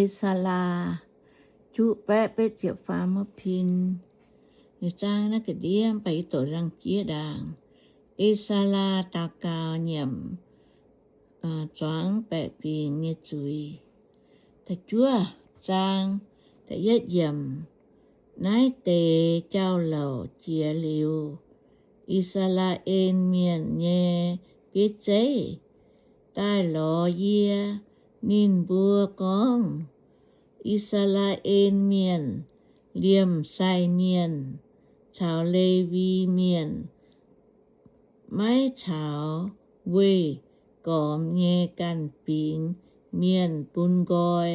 E^saa^laa juqv baeqv betv ziepc faam mv pin. Ninh zaang naaiv ga'ndiev mv baac yie doqc nzangc-jieqv ndaangc. E^saa^laa daux gaux nyiemc zuangx baeqc fingx nyei zuiz. Da'juov zaang, da'yietv yiemc. Naaiv deix jauv-louc jiex liuz, I^saa^laa^en Mienh nyei bieiv zeiv daaih lorz yie. Ninh mbuo gorngv, I^saa^laa^en Mienh, liemh sai mienh caux Lewi Mienh maiv caux weih gormx nyei ganh fingx mienh bun nqoi.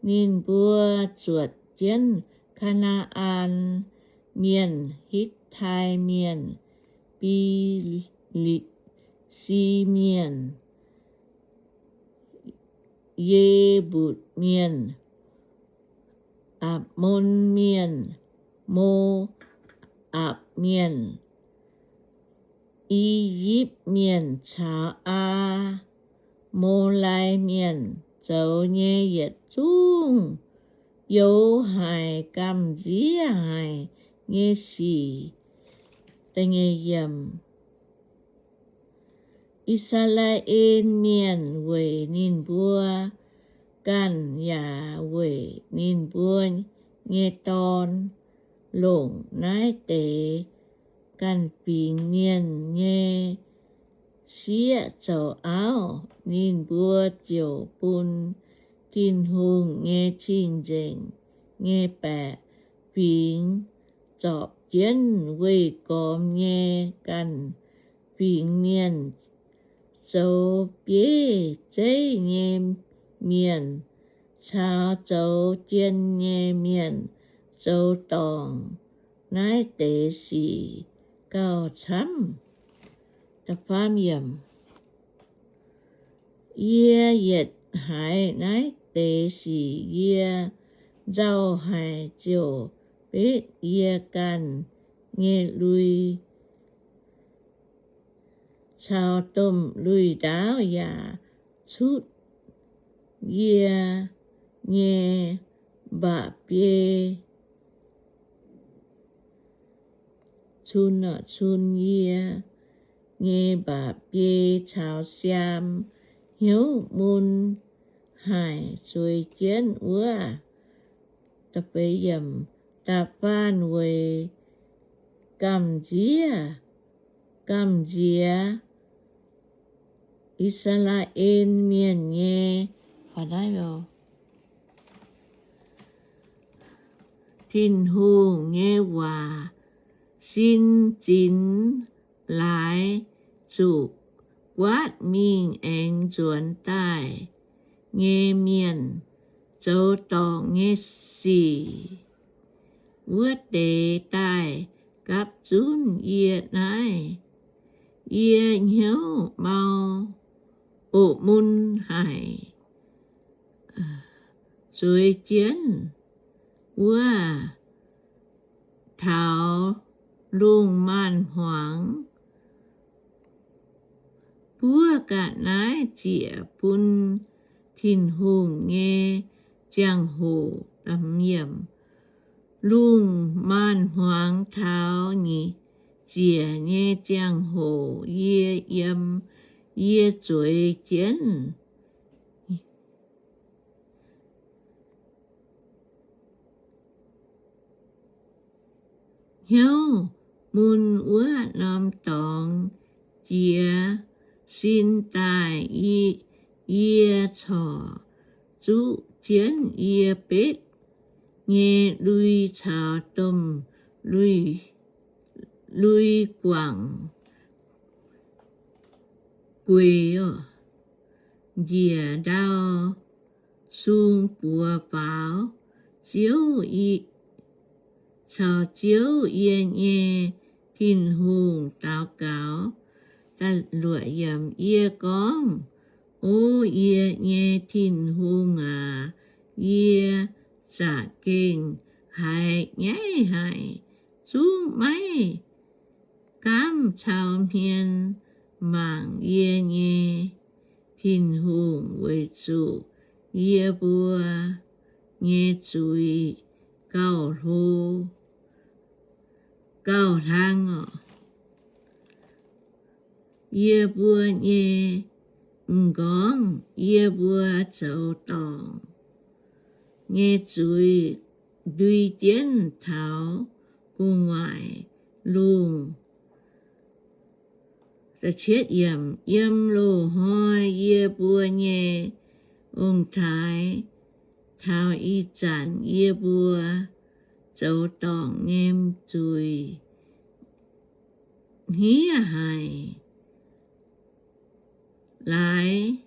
Ninh mbuo zuotc jienv Kaa^naa^an Mienh, Hitv^tai Mienh, Bi^li^si Mienh, Ye^mbutc Mienh, Aamon Mienh, Mo^apc Mienh, I^yipv Mienh caux Aa^mo^lai Mienh zoux nyei yietc zungv youx haic gamh nziev haic nyei sic. I^saa^laa^en Mienh weic ninh mbuo ganh yaac weic ninh mbuo nyei dorn longc naaiv deix ganh fingx mienh nyei sieqv zoux auv. Ninh mbuo ziouc bun Tin-Hungh nyei cing-nzengc nyei baeqc fingx zorpc jienv weih gormx nyei ganh fingx mienh, zoux bieiv zeiv nyei mienh, caux zoux jien nyei mienh zoux dorngc naaiv deix sic gauh camv. Yie yietc haiz naaiv deix sic yie nzauh haic ziouc betv yie ganh nyei lui caux domh lui-ndaauv yaac cutv yie nyei mba'biei, cun, cun yie nyei mba'biei caux siaam hnyouv mun haic zueiz jienv wuov. Da'faanh weic gamh nziev, gamh nziex I^saa^laa^en Mienh nyei Tin-Hungh nyei waac, sin zinx laaix zuqc guaatv mingh aengx nzuonx daaih nyei mienh zoux dorngc nyei sic, wuov deix daaih gapv zunv yie naaiv. Yie hnyouv mau oc mun haic, zueiz jienv wuov taux lungh maanz-hmuangx, buov ga'naaiv ziec bun Tin-Hungh nyei ziangh hoc. Lungh maanz-hmuangx taux nyic ziec nyei ziangh hoc yie yiem, yie zueiz jienv hnyouv mun wuov norm dorngx jiex sin daaih, yie corc zuqv jienv yie betv nyei lui caux domh lui guangc gueix njiec ndau sung buoz faaux Ziouv, caux Ziouv yie nyei Tin-Hungh daux gaux. Yie gorngv, O yie nyei Tin-Hungh aac, yie za'gengh haiz nyaiv haic, zungv maiv gaamv cau hmien mangc yie nyei Tin-Hungh, weic zuqc yie mbuo nyei zuiz gauh hlo, gauh hlang oc. Yie mbuo nyei m'nqorngv, yie mbuo zoux dorngc nyei zuiz ndui jienv taux gu'nguaaic lungh. Yiem loz-hnoi yie mbuo nyei ong-taaix taux ih zanc yie mbuo zoux dorngc nyei zuiz hniev haic laaix.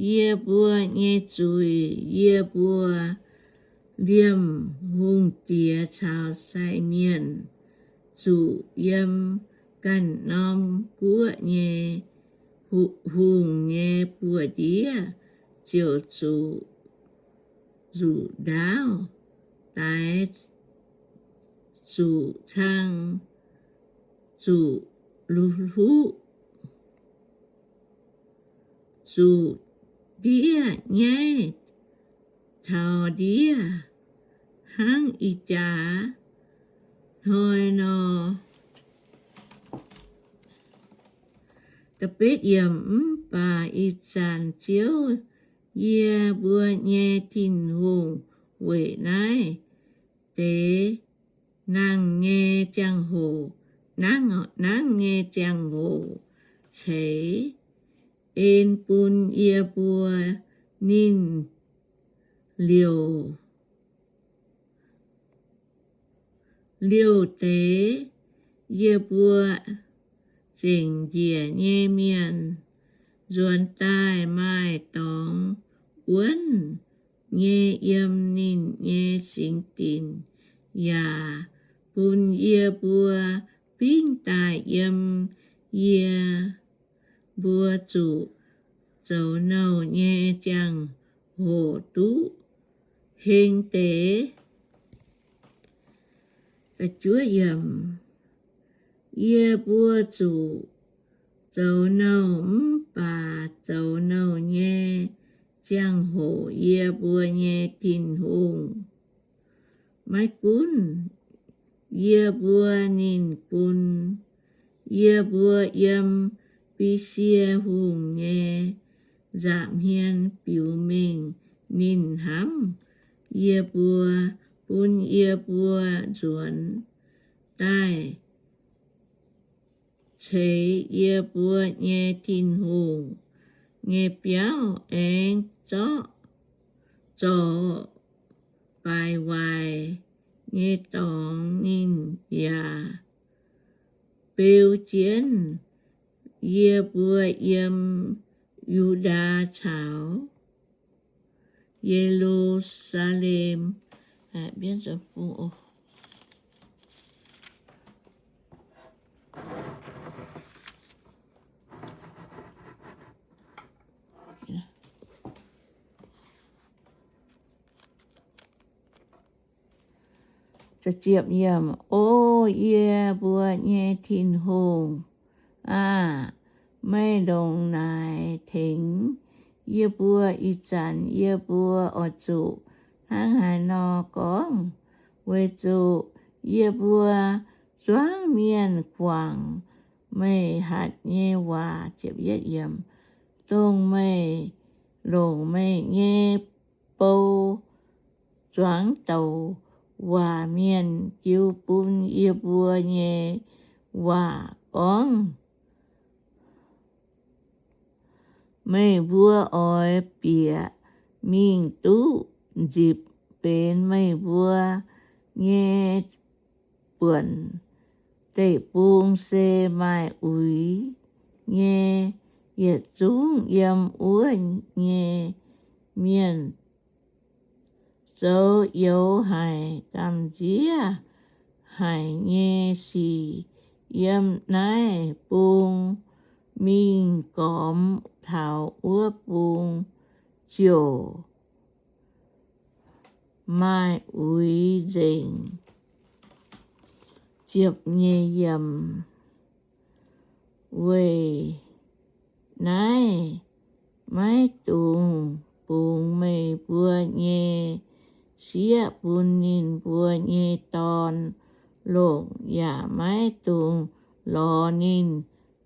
Yie mbuo nyei zuiz, yie mbuo liemh hungh diex caux sai mienh zuqc yiem ganh norm guoqv nyei hu-, hungh nyei buoz-ndiev ziouc zuqc nzuqc ndaauv, daix zuqc cang, zuqc hluqv, zuqc ndiev nyaiv taux ndiev hnangv ih jaax hnoi nor. Mv baac ih zanc Ziouv, yie mbuo nyei Tin-Hungh, weic naaiv deix nangh nyei ziangh hoc, nangv, nangv nyei ziangh hoc ceix en bun yie mbuo. Ninh liouc, liouh deix yie mbuo zengc njiec nyei mienh nzuonx daaih maaih dorngx wuonv nyei yiem ninh nyei singx dinc, yaac bun yie mbuo bingv daaih yiem yie mbuo zuqc zoux nouh nyei ziangh hoc duqv heng deix. Yie mbuo zuqc zoux nouh mv baac zoux nouh nyei ziangh hoc yie mbuo nyei Tin-Hungh maiv gunv yie mbuo, ninh bun yie mbuo yiem Besie Hungh nyei nza'hmien biux mengh ninh hnamv yie mbuo, bun yie mbuo nzuonx daaih ceix yie mbuo nyei Tin-Hungh nyei biauv aengx zorqv, zorc baaix waaic nyei dorngx. Ninh yaac beu jienv yie mbuo yiem Yu^ndaa caux Ye^lu^saa^lem. O yie mbuo nyei Tin-Hungh aah! Meih ndongc naaic tengx yie mbuo ih zanc, yie mbuo oix zuqc hnangv haaix nor gorngv? Weic zuqc yie mbuo zuangx mienh guangc meih hatc nyei waac, dongh meih longc meih nyei bou zuangx douc waac mienh jiu bun yie mbuo nyei waac gorngv. Meih mbuo oix bieqc mingh duqv nzipc benx meih mbuo nyei buonc deic-bung, se maaih uix nyei. Yietc zungv yiem wuov nyei mienh zoux youx haic gamh nziev haic nyei sic yiem naaiv bung mingh gormx taux wuov bung ziouc maaih uix nzengc. Weic naaiv maiv dungx bungx mbuo nyei sieqv bun ninh mbuo nyei dorn longc, yaac maiv dungx lorz ninh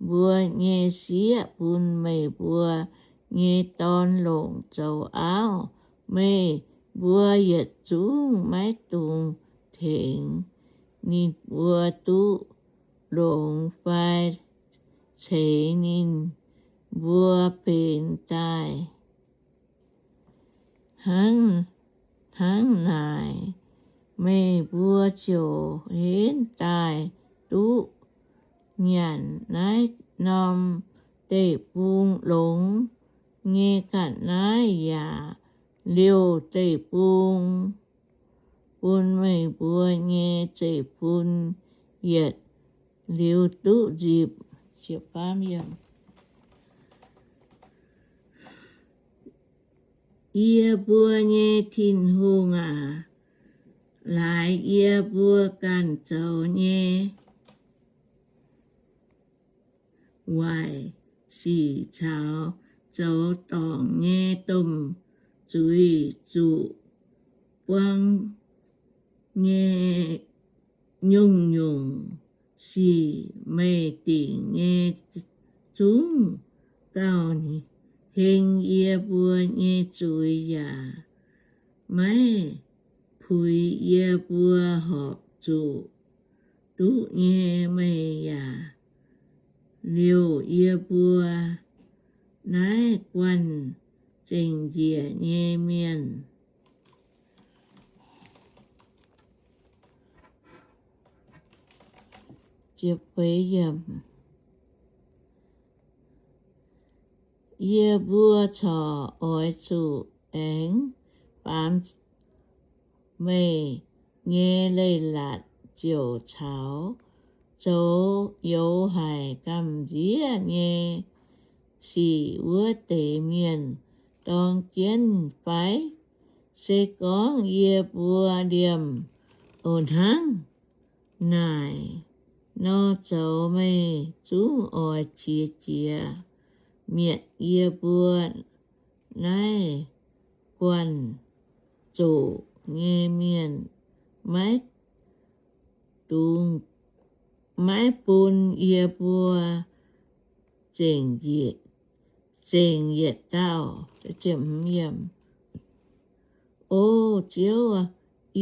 mbuo nyei sieqv bun meih mbuo nyei dorn longc zoux auv. Meih mbuo yietc zungv maiv dungx tengx ninh mbuo duqv longx fai ceix ninh mbuo benx daaih. Hnangv, hnangv naaic, meih mbuo ziouc henv daaih duqv nyanc naaiv norm deic-bung longx nyei ga'naaiv yaac liouh deic-bung bun meih mbuo nyei zeiv-fun yietc liuz duqv nzipc. Yie mbuo nyei Tin-Hungh aac, laaix yie mbuo ganh zoux nyei waaic sic caux zoux dorngc nyei domh zuiz zuqc buang nyei nyungc-nyungc sic meih dingc nyei zungv gauh heng yie mbuo nyei zuiz yaac maiv puix yie mbuo horpc zuqc duqv nyei. Meih yaac liouh yie mbuo naaiv guanh zengc njiec nyei mienh. Yie mbuo corc oix zuqc aengx baamz meih nyei leiz-latc ziouc caux zoux youz haic gamh nziev nyei sic wuov deix mienh dorng jienv fai? Se gorngv yie mbuo liemh oc hnangv naaic nor zoux, meih zungv oix qiex jiez mietc yie mbuo naaiv guanh zoqc nyei mienh, maiv dungx, maiv bun yie mbuo zengc yietc dauh. O Ziouv,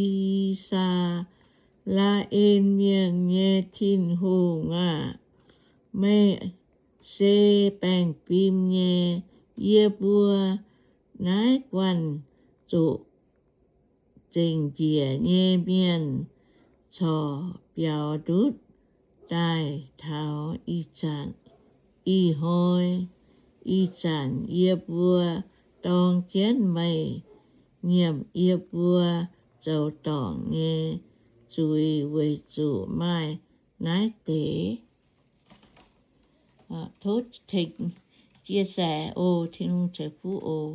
I^saa^laa^en Mienh nyei Tin-Hungh aah! Meih se baengh fim nyei. Yie mbuo naaiv guanh zuqc zengc njiec nyei mienh corc biaux ndutv daaih taux ih zanc. Ih hnoi, ih zanc yie mbuo dorng jienv meih nyiemc yie mbuo zoux dorngc nyei zuiz weic zuqc maaih naaiv deix. Tov tengx chia sẻ oc. Tin-Hungh ceix fuqv oc.